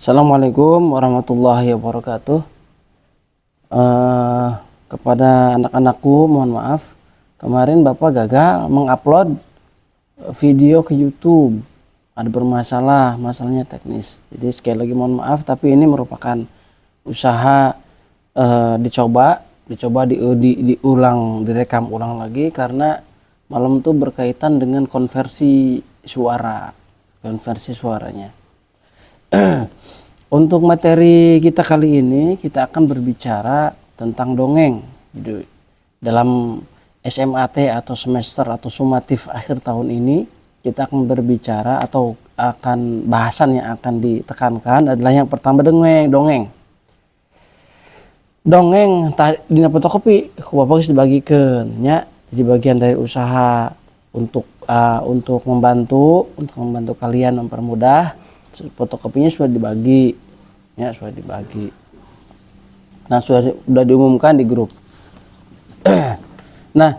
Assalamualaikum warahmatullahi wabarakatuh. Kepada anak-anakku, mohon maaf. Kemarin Bapak gagal mengupload video ke YouTube. Ada bermasalah, masalahnya teknis. Jadi sekali lagi mohon maaf, tapi ini merupakan usaha dicoba, dicoba diulang, direkam ulang lagi karena malam itu berkaitan dengan konversi suara, konversi suaranya. Untuk materi kita kali ini, kita akan berbicara tentang dongeng. Jadi, dalam SMAT atau semester atau sumatif akhir tahun ini, kita akan berbicara atau akan bahasan yang akan ditekankan adalah yang pertama dongeng, dongeng. Dongeng dina fotokopi ku Bapak geus dibagikeun nya. Jadi bagian dari usaha untuk membantu kalian, mempermudah, fotokopinya sudah dibagi ya, sudah dibagi. Nah, sudah diumumkan di grup. Nah,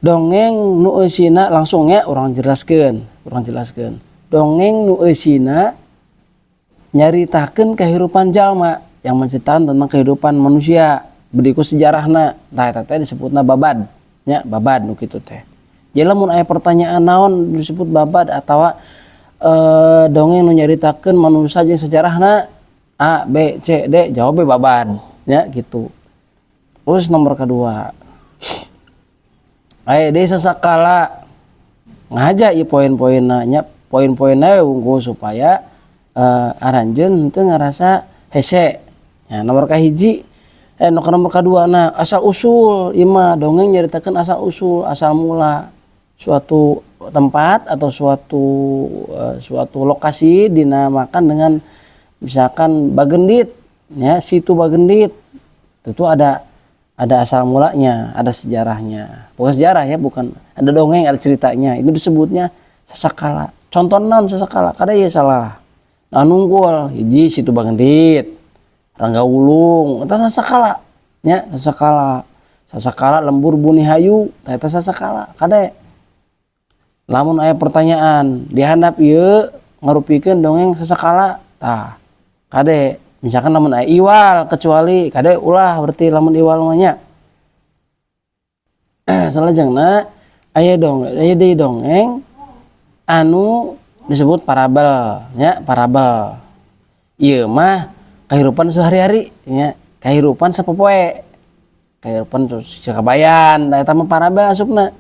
dongeng nu eusina, langsung ya urang jelaskeun, urang jelaskeun. Dongeng nu eusina nyaritakeun kehidupan jalma, yang menceritakan tentang kehidupan manusia berikut sejarahna. Tah, eta teh disebutna babad nya, babad nu kitu teh. Jadi lamun aya pertanyaan naon disebut babad atau dongeng nu nyaritakeun manusia jeung sejarahna A B C D, jawabnya babad ya gitu. Terus nomor kedua aya deui sasakala ngaja ieu poin-poinna nya, poin-poinna we wungkul supaya aranjeun teu ngarasa hese. Ya, nomor kahiji, nomor kedua, nah, asal usul. Ieu mah dongeng nyaritakeun asal usul, asal mula suatu tempat atau suatu lokasi dinamakan dengan misalkan Bagendit ya, Situ Bagendit itu ada asal mulanya, ada sejarahnya. Bukan sejarah ya, bukan, ada dongeng, ada ceritanya. Itu disebutnya sasakala. Contoh naon sasakala? Kada ya salah. Nah, nungkul hiji Situ Bagendit, Rangga Wulung, eta sasakala nya, sasakala. Sasakala lembur Buni Hayu, eta sasakala. Kade, lamun aya pertanyaan di handap ieu ngarupikeun dongeng sasakala, tah kade. Misalkan lamun aya iwal, kecuali kade ulah, berarti lamun iwal mah nya. Salajengna aya dong, aya deui dongeng anu disebut parabel nya. Parabel ieu mah kehidupan sehari-hari nya, kehidupan sapopoe, kehidupan sakabayan. Eta mah parabel asupna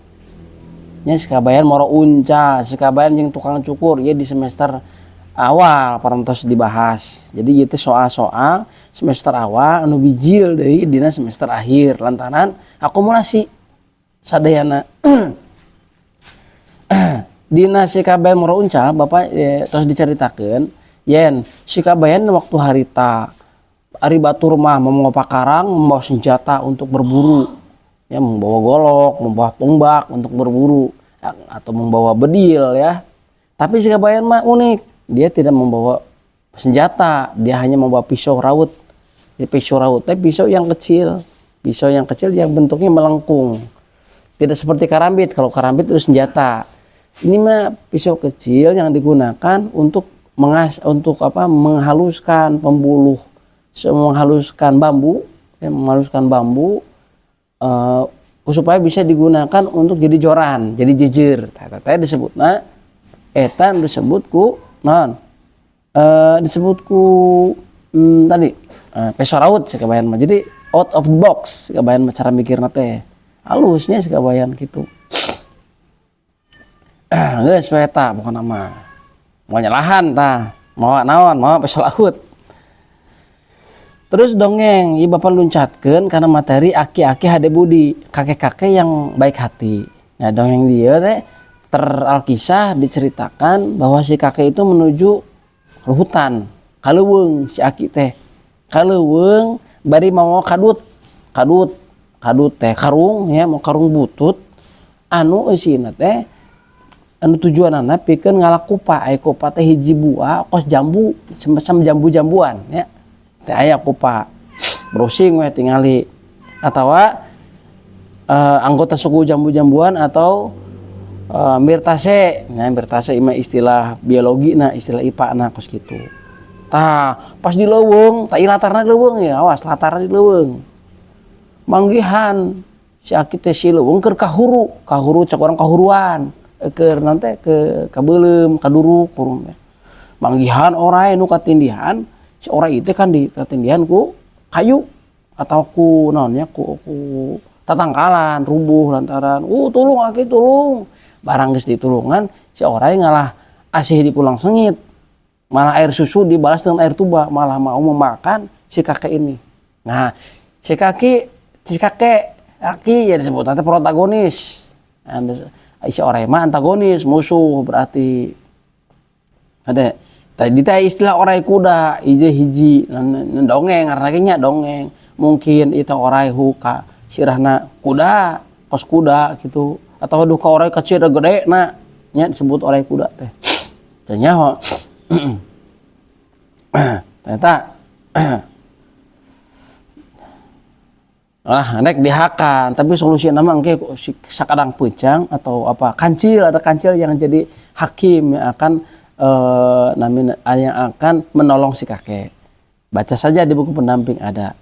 nya, sakabayan moro unca, sakabayan jeung tukang cukur. Ya, di semester awal parantos dibahas. Jadi ieu teh soal-soal semester awal anu bijil deui dina semester akhir lantaran akumulasi sadayana. Dina si kabayan moro uncal, Bapak terus diceritakeun yen si kabayan waktu harita ari batur mah membawa pakarang, membawa senjata untuk berburu ya, membawa golok, membawa tombak untuk berburu atau membawa bedil ya. Tapi si kabayan mah unik, dia tidak membawa senjata, dia hanya membawa pisau raut. Jadi pisau raut teh pisau yang kecil, pisau yang kecil yang bentuknya melengkung, tidak seperti karambit. Kalau karambit itu senjata, ini mah pisau kecil yang digunakan untuk mengas untuk apa, menghaluskan pembuluh, menghaluskan bambu ya, menghaluskan bambu supaya bisa digunakan untuk jadi joran, jadi jejer. Tah, disebutna eta disebut ku naon, disebut ku tadi peso raut si kabayan mah. Jadi out of the box si kabayan mah, cara mikirna teh halusnya si kabayan gitu. Geus we eta pokona mah, mau nyalahan tah, mau naon, mau peso laut. Terus dongeng ieu Bapak luncatkeun karena materi aki-aki hade budi, kakek-kakek yang baik hati. Nah, dongeng dia teh teralkisah diceritakan bahwa si kakek itu menuju ke hutan, ka leuweung. Si aki teh ka leuweung bari mawa kadut, kadut, kadut teh karung ya, mau karung butut anu eusina teh anu tujuanana pikeun ngalak kupa. Aya kupa teh hiji buah kos jambu, semacam jambu-jambuan ya teh. Aya kupa, browsing we tingali, atawa anggota suku jambu-jambuan atau Myrtaceae. Nah, Myrtaceae mah istilah biologi, nah, istilah IPA, nah, kos gitu. Tah, pas di leuweung, tah ieu latarna di leuweung ya, awas latarna di leuweung. Manggihan si aki teh si leuweung keur kahuru, kahuru cek urang kahuruan, keur naon teh ke kabeuleum, kaduruk kurung teh. Manggihan orai nu katindihan, si orai itu kan di katindihan ku kayu atau ku naonnya ku tatangkalan rubuh lantaran tulung aki tulung. Barang geus ditulungan si orai ngalah asih dipulang sengit. Malah air susu dibalas dengan air tuba, malah mau memakan si kakek ini. Nah, si kakek aki ya disebut nanti protagonis. Nah, si orai mah antagonis, musuh berarti. Ada tadi teh istilah orai kuda, ije hiji dongeng, artinya dongeng. Mungkin itu orai huka sirahna kuda, kos kuda gitu, atau duka orai kecil gede na nya disebut orai kuda teh. Cenah ternyata lah nek dihakan, tapi solusi nama engke si sakadang peucang atau apa kancil, ada kancil yang jadi hakim yang akan namina, yang akan menolong si kakek. Baca saja di buku pendamping ada.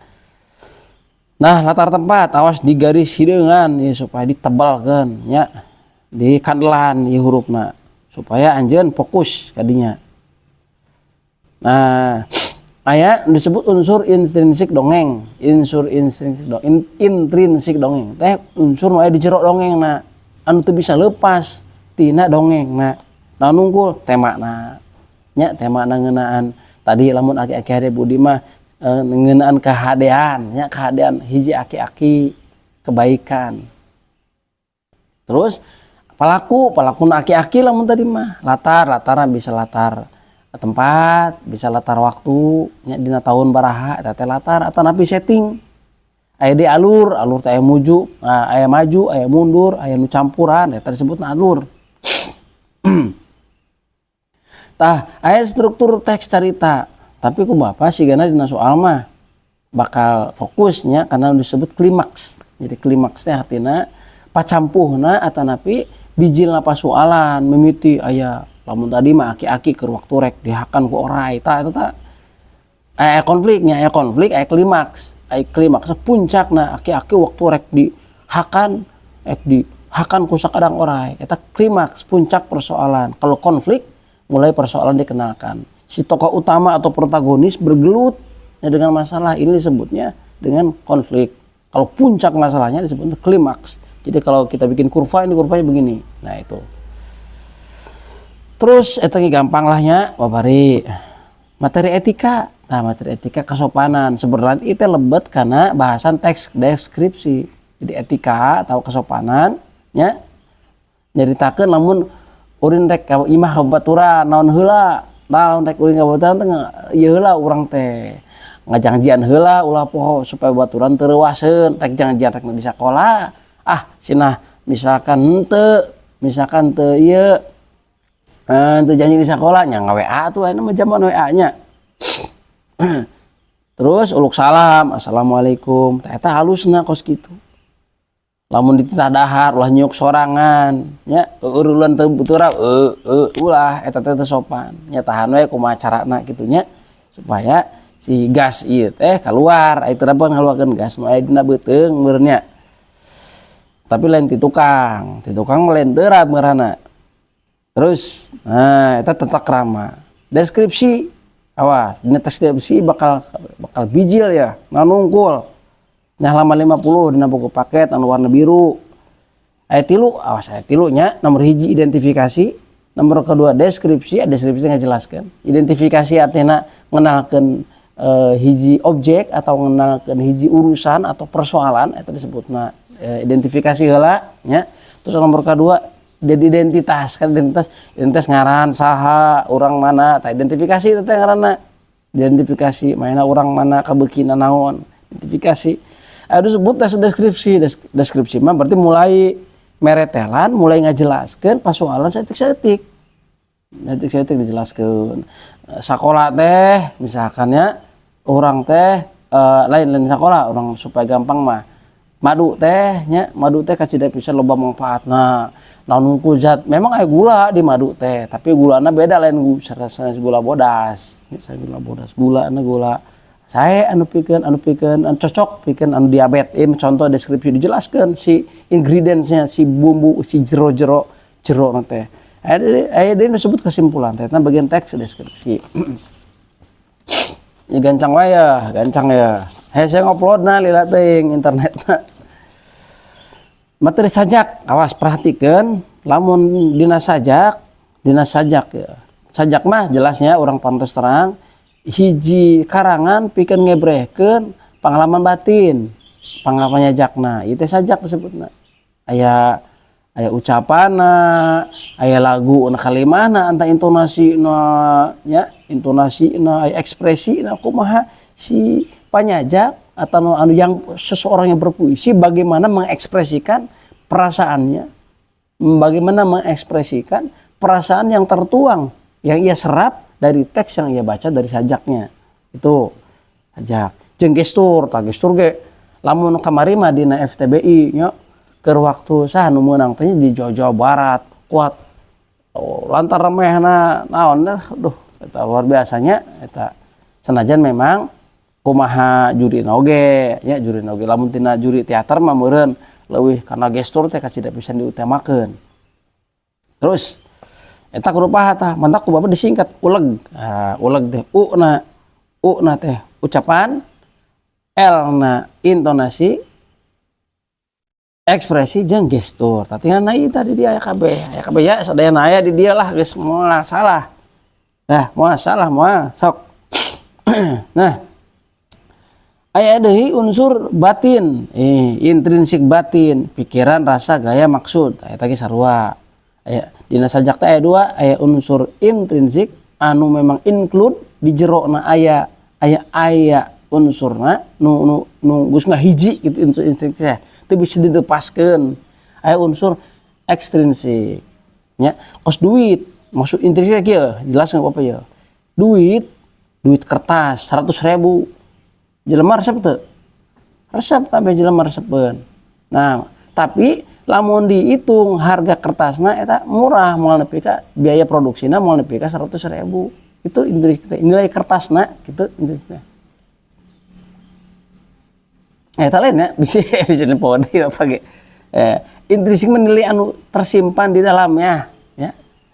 Nah, latar tempat awas di garis hideungan ya supaya ditebalkeun nya, di kandelan ieu hurufna supaya anjeun fokus kadinya. Nah, aya disebut unsur intrinsik dongeng, unsur intrinsik dong, intrinsik dongeng teh unsur nu aya di jero dongeng na anu teu bisa lepas tina dongeng na. Nah, nungkul temana nya, temana ngeunaan tadi lamun aki-aki hade budi mah, ngeunaan kahadean nya, kahadean hiji aki-aki kebaikan. Terus pelaku aki-aki lamun tadi mah latar, latarna bisa latar tempat, bisa latar waktu nya dina tahun baraha eta teh latar atau napi setting. Aya di alur, alur teh aya muju, aya maju, aya mundur, aya nu campuran eta disebutna alur. Tah, aya struktur teks carita. Tapi ku bapak sigana dina soal mah bakal fokusnya karena disebut klimaks. Jadi klimaks teh artina pacampuhna atanapi bijilna pasualan mimiti aya lamun tadi mah aki-aki keur waktu rek dihakan ku orai tah eta tah aya konfliknya, aya konflik, aya klimaks. Aya klimaks puncakna aki-aki waktu rek dihakan, rek dihakan ku sakadang orai. Eta klimaks puncak persoalan. Kalau konflik mulai persoalan dikenalkan. Si tokoh utama atau protagonis bergelut ya dengan masalah ini disebutnya dengan konflik. Kalau puncak masalahnya disebutnya klimaks. Jadi kalau kita bikin kurva ini kurvanya begini. Nah itu. Terus eta ge gampang lah nya babari. Materi etika. Nah, materi etika kesopanan. Sebenarnya itu lebet karena bahasan teks deskripsi. Jadi etika atau kesopanan nya nyaritakeun lamun ulin rek ka imah ka baturan naon heula. Nah, lamun rek ulin ka baturan teh ieu heula urang teh. Ngajangjian heula ulah poho supaya baturan teu reuaseun, rek jangjian rek di sakola. Ah, cenah misalkan henteu, misalkan teu ieu, teu janji di sakola nya nga-WA tuh ayeuna mah zaman WA nya. Terus uluk salam, assalamualaikum. Tah eta halusna kos kitu. Lamun dititah dahar ulah nyuk sorangan nya, eureun teu butura ulah eta teh teu sopan. Nya tahan we kumaha carana kitu nya supaya si gas ieu teh keluar, aya teu ngaluarkeun gas nu aya dina beuteung meureun nya. Tapi lain ti tukang, ti tukang mah lain teu meureunna. Terus, nah eta tata krama. Deskripsi, awas, dina deskripsi bakal bijil ya, nungkul. Nah, halaman 50 dina buku paket anu warna biru. Aya tilu, awas aya tilu nya, nomor hiji identifikasi, nomor kedua deskripsi, deskripsi ngajelaskeun. Identifikasi artinya ngenalkeun hiji objek atau ngenalkeun hiji urusan atau persoalan, eta disebutna identifikasi heula nya. Terus nomor kedua jadi identitas, kan identitas, identitas ngaran saha, urang mana, tah identifikasi itu teh ngaranna. Identifikasi mana urang mana kabeukina naon, identifikasi. Aduh sebut tes deskripsi, deskripsi mah berarti mulai meretelan, mulai ngajelaskeun persoalan saeutik-saeutik. Saeutik-saeutik dijelaskeun. Sakola teh misalkan ya, urang teh lain-lain sakola, urang supaya gampang mah. Madu teh nya, madu teh kacida pisan loba manfaatna. Naon ku zat, memang aya gula di madu teh, tapi gulana beda, lain sanes gula bodas. Sanes gula bodas, gulana gula sae anu pikeun anu cocok pikeun anu diabetes. Ini contoh deskripsi, dijelaskan si ingredientsnya, si bumbu, si jero-jero jero teh. Aya deui disebut kesimpulan teh, bagian teks deskripsi. Ya gancang wae ya, gancang ya. Hese ngupload na lila teuing internet. Materi sajak, awas perhatikan, lamun dina sajak, dina sajak ya. Sajak mah jelasnya orang pantas terang, hiji karangan pikeun ngebrehkeun pengalaman batin, pengalaman nyajakna, itu sajak disebutna. Aya aya ucapanna, aya lagu na kalimahna, anta intonasi na nya, intonasi na, aya ekspresi na, kumaha si panyajak atau anu yang seseorang yang berpuisi bagaimana mengekspresikan perasaannya, bagaimana mengekspresikan perasaan yang tertuang, yang ia serap dari teks yang ia baca dari sajaknya. Itu sajak. Jeung gestur, tah gestur ge lamun kamari mah dina FTBI nya, keur waktu saha nu meunang teh di Jawa, Jawa Barat kuat. Oh, lantaran mehna naon, duh, eta luar biasanya eta. Senajan memang kumaha juri oge nya, juri oge lamun tina juri teater mah meureun leuwih karena gestur teh kacida pisan diutamakeun. Terus eta kudu paha tah, mantak ku bapak disingkat uleg. Nah, uleg teh u na, u na teh ucapan, L na intonasi, ekspresi jeung gestur. Tah, tinggal na tadi dia aya kabeh, aya kabeh ya, sadayana aya di dia lah, geus moal salah. Nah, moal salah moal sok. Nah, aya deui unsur batin, intrinsik batin, pikiran, rasa, gaya, maksud. Eta ge sarua. Aya dina sajak teh aya dua, aya unsur intrinsik anu memang include di jerona, aya aya aya unsurna nu nu nu geus ngahiji gitu, unsur intrinsik teh teu bisa dilepaskeun. Aya unsur ekstrinsik nya, kos duit. Maksud intrinsik kieu, jelas nggak apa ya? Duit, duit kertas 100.000, jelema resep teu? Resep, kabeh jelema resepeun. Nah, tapi lamun dihitung harga kertasna eta murah, moal nepi ka biaya produksina, moal nepi ka 100.000. Itu intrinsik, nilai kertasna gitu intrinsik. Eta lain ya, bisa bisa nempo deui apa ge. Intrinsik menilai anu tersimpan di dalamnya ya.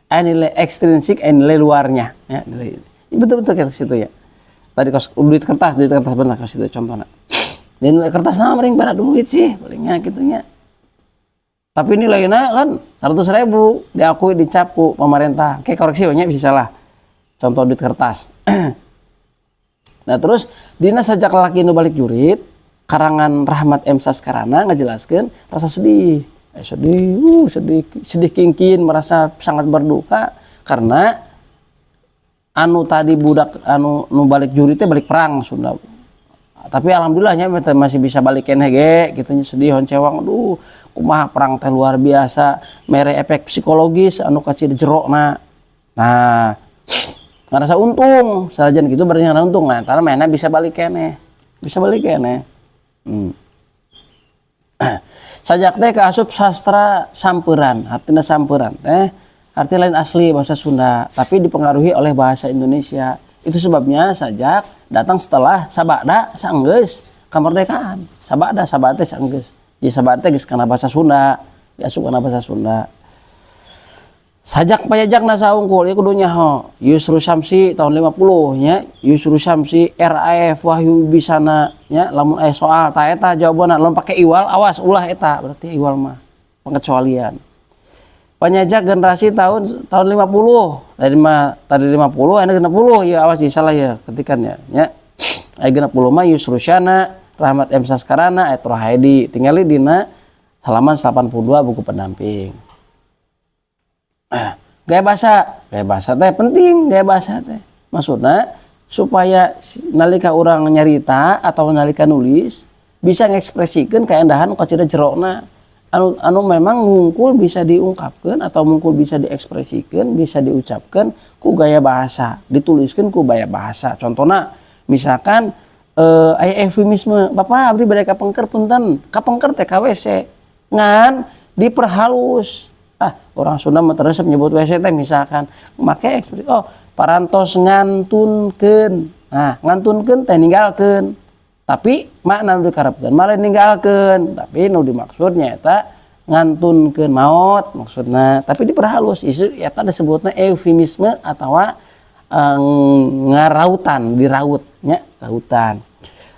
Aya nilai ekstrinsik, aya nilai luarnya ya, nilai. Betul-betul kayak situ ya. Tadi kos duit kertas benar kos itu contohnya. Dan nilai kertas nama paling berat duit sih, palingnya gitunya. Tapi nilainya kan 100.000 diakui, dicap ku pemerintah. Oke, koreksi banyak bisa salah. Contoh duit kertas. Nah, terus dina sajak Lalaki Nu Balik Jurit, karangan Rahmat M. Saskarana, ngejelaskan rasa sedih. Sedih, sedih, sedih kingkin, merasa sangat berduka karena anu tadi budak anu nu balik jurit teh balik perang Sunda. Tapi alhamdulillahnya masih bisa balik keneh ge gitu, sedih honcewang, aduh kumaha perang teh luar biasa mere efek psikologis anu kacida jerokna. Nah, ngerasa untung, sanajan gitu berarti ngerasa untung. Nah, tara mainnya bisa balik keneh. Bisa balik keneh. Sajak teh kaasup sastra samperan, artinya samperan teh arti lain asli bahasa Sunda, tapi dipengaruhi oleh bahasa Indonesia. Itu sebabnya sajak datang setelah sabada sanggeus kemerdekaan. Sabada, sabada teh sanggeus. Jadi sabada teh geus kana bahasa Sunda, diasup kana bahasa Sunda. Sajak payajak nasa unggul ya kudu nyaho. Yusru Syamsi tahun 50 nya, Yusru Syamsi, RAF, Wahyu Wibisana nya. Lamun aya soal ta eta jawabanna, lamun pake iwal awas ulah, eta berarti iwal mah pengecualian. Penyajak generasi tahun tahun 50 tadi mah, tadi 50 aya 60 ya, awas salah ya ketikan ya nya. Aya 60 mah Yusru Syana, Rahmat M Saskarana, aya Rohaidi, tinggali dina halaman 82 buku pendamping. Gaya bahasa, gaya bahasa teh penting, gaya bahasa teh. Maksudnya supaya nalika orang nyarita atau nalika nulis bisa ngekspresikan keindahan kacida jerokna anu anu memang mungkul bisa diungkapkan atau mungkul bisa diekspresikan, bisa diucapkan ku gaya bahasa, dituliskan ku gaya bahasa. Contohnya misalkan Aya eufemisme, "Bapak, abdi bade kapengker, punten." Kapengker teh ka WC, ngan diperhalus. Ah, orang Sunda mah terus menyebut WC teh misalkan make ekspresi, "Oh, parantos ngantunkeun." Nah, ngantunkeun teh ninggalkeun, tapi makna nu dikarepkeun malah ninggalkeun, tapi nu dimaksud nyaeta ngantunkeun maot maksudna, tapi diperhalus. Isu eta disebutna eufemisme atau ngarautan, diraut nya, rautan.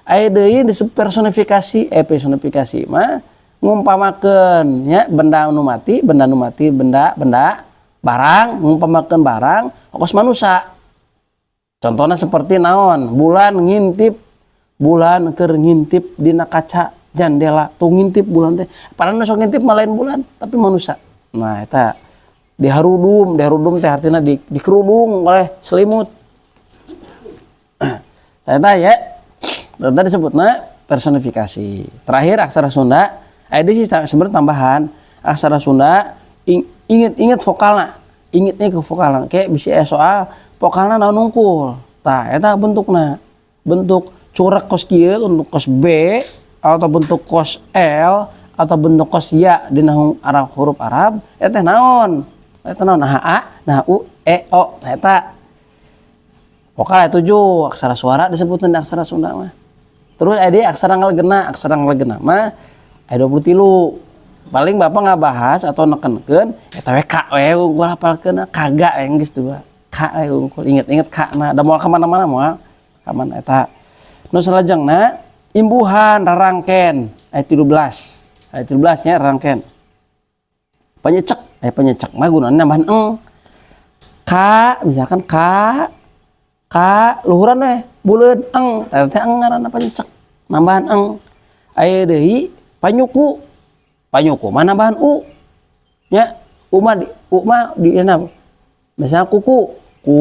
Aya deui disebut personifikasi. Personifikasi mah ngumpamakeun nya benda nu mati, benda nu mati, benda benda barang, ngumpamakeun barang kos manusia. Contohnya seperti naon? Bulan ngintip, bulan keur ngintip dina kaca jandela tuh, ngintip bulan teh. Padahal nu sok ngintip mah lain bulan, tapi manusia. Nah, eta diharudum. Diharudum teh artinya dikerudung oleh selimut. Eta ya, eta disebutna personifikasi. Terakhir, aksara Sunda. Ada sih sebenarnya tambahan aksara Sunda, inget-inget vokalna, ingetnya ke vokalna, kayak bisa soal vokalna naon nungkul. Tah, eta bentukna bentuk curek kos kieu, untuk kos B atau bentuk kos L atau bentuk kos ya dina Arab, huruf Arab eta naon, eta naon? Nah, A, nah, U, E, O. Nah, eta vokal tujuh, aksara suara disebutnya aksara Sunda mah. Terus ada aksara ngalegena. Aksara ngalegena mah aya 23. Paling Bapak nggak bahas atau nekenkeun eta we K we unggul, hafalkeun kagak yang geus dua K we unggul. Inget-inget K na da moal ka mana-mana, moal ka mana eta. Nu salajengna imbuhan rarangken aya 13, aya 13 nya rarangken. Panyecek, aya panyecek mah gunana nambahan eng. K misalkan, K K luhuran we buleud eng, eta teh eng, ngaranna panyecek, nambahan eng. Aya deui panyuku. Panyuku mah nambahan u nya, u mah di, u mah di misalnya kuku, ku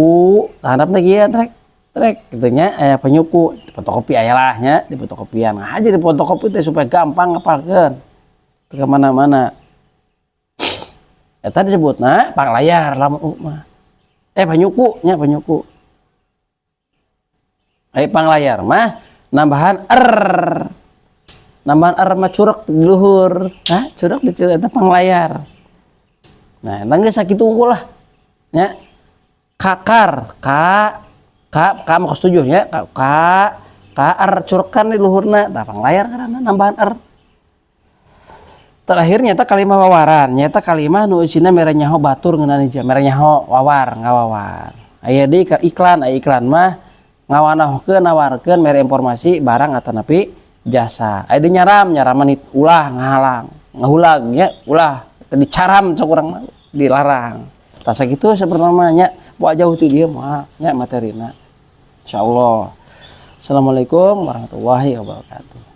handapna kieu, trek trek gitu nya. Aya panyuku di fotokopi, aya lah nya di fotokopian aja, di fotokopi teh supaya gampang ngapalkeun ke mana-mana. Eta disebutna panglayar lamun u mah, panyuku nya, panyuku. Aya panglayar mah nambahan r, nambahan r mah curek di luhur. Nah, curek di curek, eta panglayar. Nah, eta geus sakitu unggul lah nya. Kakar, k k k mah kos tujuh nya, k k k r curekan di luhurna, tah panglayar karena nambahan r. Terakhir nyata kalimah wawaran, nyata kalimah nu isina mere nyaho batur ngeunaan hiji, mere nyaho wawar, ngawawar. Aya deui iklan. Aya iklan mah ngawanahokeun, nawarkeun, mere informasi barang atau napi jasa. Aya deui nyaram. Nyaraman ulah ngahalang, ngahulag nya, ulah dicaram cok urang mah, dilarang. Tah, sakitu sebenarnya nya, moal jauh ti dieu mah nya materina, insyaallah. Assalamualaikum warahmatullahi wabarakatuh.